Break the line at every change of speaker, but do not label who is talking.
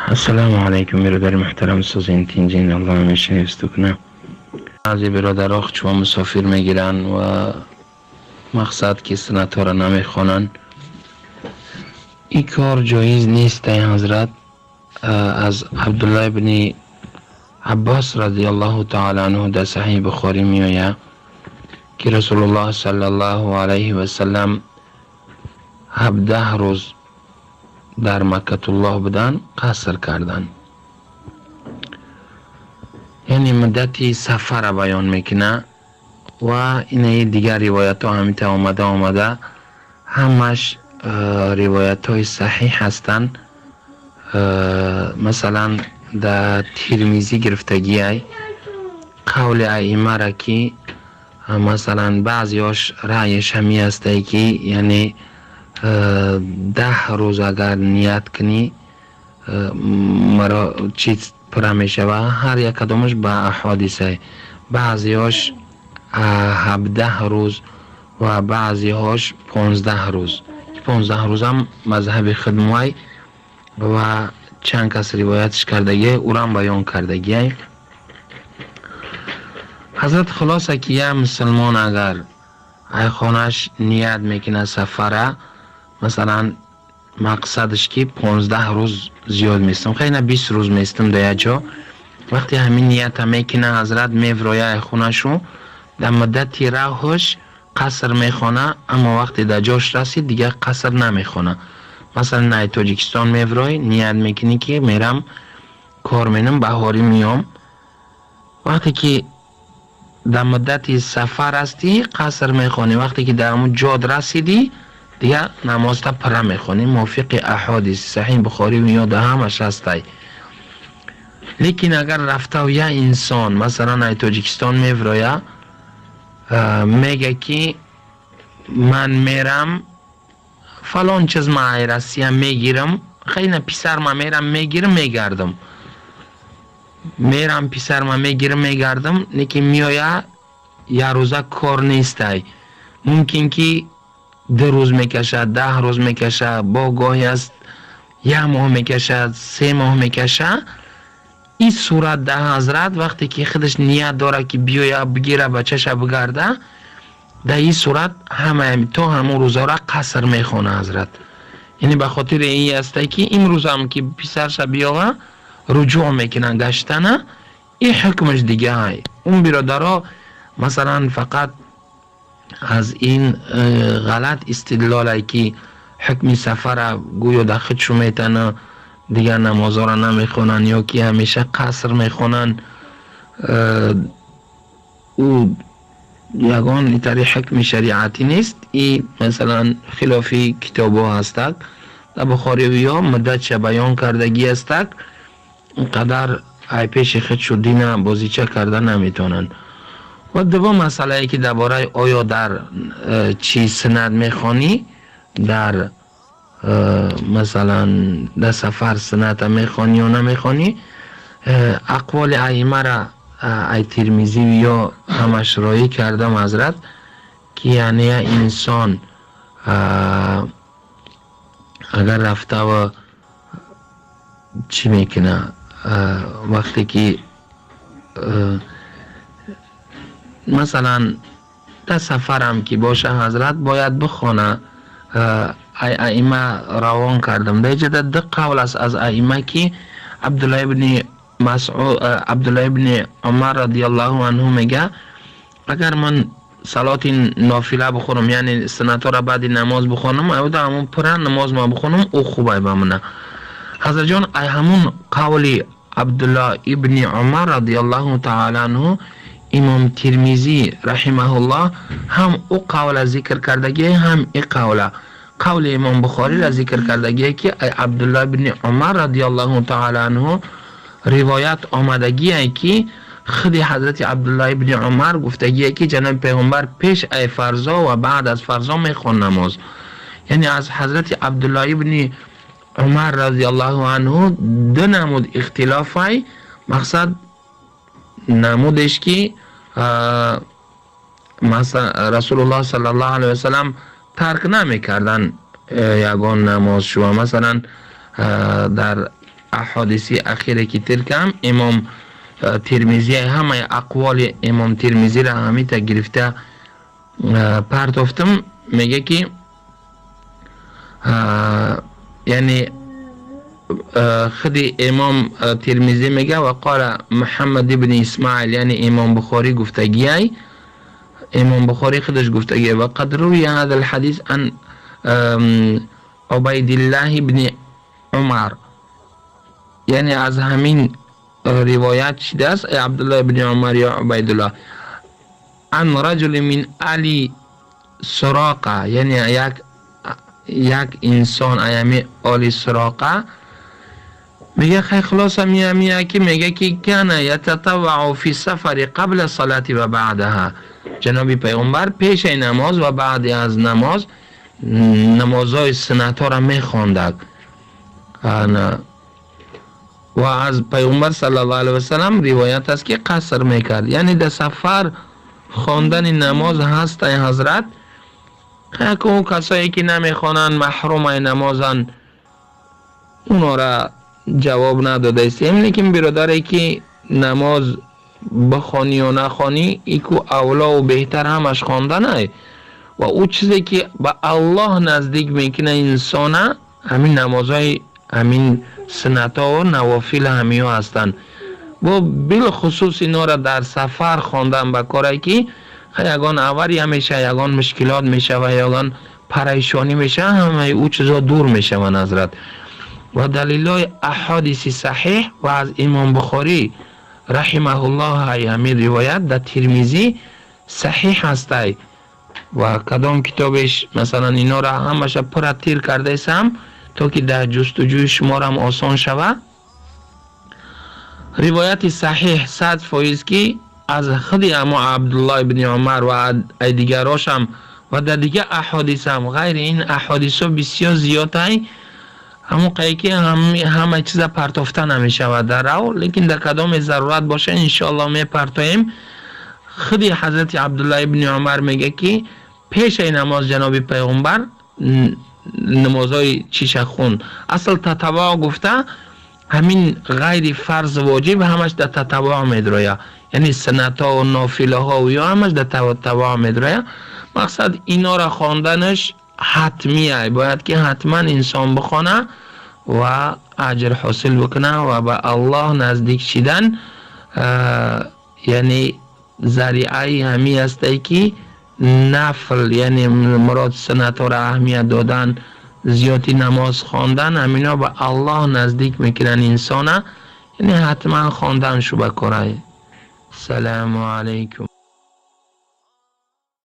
Ассалому алайкум, бародари муҳтарам, созин, тинҷин, Аллоҳ ҳамеша ҳифзту куна. Баъзе бародаро шумо мусофир мегиранд ва мақсад ки суннатҳоро намехонанд. Ин кор ҷоиз нест, ай ҳазрат. Аз Абдуллоҳ ибни Аббос радиаллоҳу таала анҳу дар Саҳиҳи Бухорӣ меояд, ки Расулуллоҳ саллаллоҳу алайҳи васаллам 17 рӯз дар Маккатуллоҳ буданд, қаср карданд. Яъне муддати сафара баён мекунад. Ва инаи дигар ривоятҳо ҳамита омада, ҳамаш ривоятҳои саҳиҳ ҳастанд. Масалан, дар Тирмизӣ гирифтагиай қавли аимара, ки масалан баъзеҳош раъяш ҳамин ҳастае, ки яъне 10 рӯз агар ният кунӣ, маро чиз пурра мешава. Ҳар як кадомаш ба аҳодиса. Баъзеҳош 17 рӯз ва баъзеҳош 15 рӯз. 15 рӯзам мазҳаби хидмай ва чанд кас ривоятш кардагиай, урам баён кардагиай, ҳазрат. Хулоса, ки як мусулмон агар ай хонаш ният мекунад сафара, масалан, мақсадаш ки 15 рӯз зиёд местам, хеле 20 рӯз местам дар як ҷо, вақте ҳамин нията мекунад, ҳазрат, мевроя ай хонашу, дар муддати раҳш қаср мехона, аммо вақте дар ҷош расид, дигар қаср намехона. Масалан, ай Тоҷикистон меврой, ният мекунӣ, ки мерам, кор менам, баҳорӣ меом. Вақте ки дар муддати сафар ҳастӣ, қаср мехонӣ. Вақте ки дар ҳамун ҷод расидӣ, дигар намозта пурра мехонӣ, мувофиқи аҳодис Саҳиҳ Бухорӣ меёда, ҳамаш ҳастай. Лекин агар рафтав як инсон, масалан, ай Тоҷикистон мевроя, мега, ки ман мерам, фалон чиз ма ай Россия мегирам, хеле писарма мерам, мегирам, мегардам, мерам, писарма мегирам, мегардам, лекин меоя, як рӯза кор нестай, мумкин ки 2 рӯз мекашад, 10 рӯз мекашад, бо гоҳе аст як моҳ мекашад, 3 моҳ мекашад. Ин сурат да, ҳазрат, вақте ки худаш ният дорад, ки биёя, бигира бачаша, бигарда, дар ин сурат ҳама то ҳамон рӯзора қаср мехона, ҳазрат. Яъне ба хотири ин ҳасте, ки имрӯзам ки писарша биёва, руҷӯъ мекунад гаштана, ин ҳукмаш дигаай. Он биродаро, масалан, фақат аз ин ғалат истидлоле, ки ҳукми сафара гӯё дар худшу метана, дигар намозҳоро намехонанд ё ки ҳамеша қаср мехонанд, ӯ ягон итари ҳукми шариатӣ нест. И масалан, хилофи китобҳо ҳастак. Дар Бухоривиё муддатша баён кардагӣ ҳастак. Инқадар ай пеши худшу дина бозича карда наметавонанд. Ва дуввум масъалае, ки дар бораи оё дар чӣ суннат мехонӣ, дар масалан, дар сафар сунната мехонӣ ё намехонӣ, ақволи аимара ай Тирмизӣ ё ҳамаш роӣ кардам, ҳазрат, ки яъне як инсон агар рафтава чӣ мекуна, вақте ки масалан, дар сафарам ки боша, ҳазрат, бояд бихона. Ай аима равон кардам. Дар иҷода ду қавл аст аз аима, ки Абдулла ибни Масъуд, Абдулла ибни Умар радиаллоҳу анҳу мега: агар ман салоти нофила бихонам, яъне суннатҳоро баъди намоз бихонам, аюда ҳамун пурра намоз ма бихонам, ӯ хубай ба мана. Ҳазратҷон, ай ҳамун қавли Абдулла ибни Умар радиаллоҳу таала анҳу имом Тирмизӣ раҳимаҳуллоҳ ҳам ӯ қавла зикр кардагие, ҳам и қавла, қавли имом Бухориро зикр кардагие, ки ай Абдулла ибни Умар радиаллоҳу таала анҳу ривоят омадагие, ки худи ҳазрати Абдулла ибни Умар гуфтагие, ки ҷаноби Паёмбар пеш ай фарзо ва баъд аз фарзо мехон намоз. Яъне аз ҳазрати Абдулла ибни Умар радиаллоҳу анҳу ду намуд ихтилофай. Мақсад намудеш, ки Расулуллоҳ саллаллоҳу алайҳи васаллам тарк намекарданд ягон намоз шува, масалан, дар احادیثی اخیره که تیر کم امام ترمذی همه اقوال امام ترمذی را همیتا گرفته پرتافتم. میگه که یعنی خود امام ترمذی میگه و قال محمد ابن اسماعیل، یعنی امام بخاری گفتگی، امام بخاری خودش گفتگی و قد روی هذا الحديث عن عبید الله ابن عمر، یعنی از همین روایت شده است عبدالله ابن عمر یا عبیدالله عن رجل من علی سراقه، یعنی یک انسان ایامی آل سراقه. میگه خیلی خلاص میه که میگه که کان یتطوع فی السفر قبل الصلاة و بعدها، جناب پیغمبر پیش نماز و بعد از نماز نمازهای سنت ها را میخواند و از پیغمبر صلی الله علیه و سلم روایت است که قصر میکرد، یعنی در سفر خواندن نماز هست. ای حضرت که کسایی که نمیخوانند محروم نمازن اونا را جواب نداده استیم، لیکن برادری که نماز بخوانی و نخوانی ایکو اولا و بهتر همش خواندنه و او چیزی که به الله نزدیک میکنه انسانه همین نمازهای همین سنت ها و نوافل همی ها هستند. و بالخصوص اینا را در سفر خواندن به کاری که یگان اوری همیشه یگان مشکلات میشه و یگان پریشانی میشه، همه او چیزا دور میشه و نظرت و دلیل احادیث صحیح و از امام بخاری رحمه الله همین روایت در ترمذی صحیح هستی و کدام کتابش مثلا اینا را همش پر تیر کرده استم تا که در جستجوی شما را هم آسان شود. روایت صحیح 100% که از خود اما عبدالله ابن عمر و دیگراش هم و در دیگه احادیث هم غیر این احادیث ها بسیار زیاد های همون قایی که همه چیز پرتافته نمی شود در رو، لیکن در کدام ضرورت باشه انشاءالله می پرتاییم. خودی حضرت عبدالله ابن عمر میگه که پیش نماز جناب پیغمبر نمازهای چیشه خون اصل تطوع گفته همین غیر فرض واجب همش در تطوع میدرویه، یعنی سنت ها و نافله ها و یا همش در تطوع میدرویه. مقصد اینا را خواندنش حتمیه، باید که حتما انسان بخوانه و اجر حاصل بکنه و به الله نزدیک شدن، یعنی ذریعه همی است که نفل یعنی مراد سنت را اهمیت دادن، زیادی نماز خواندن، همینا به الله نزدیک میکنن انسانه، یعنی حتما خواندن شو بکنه. سلام علیکم.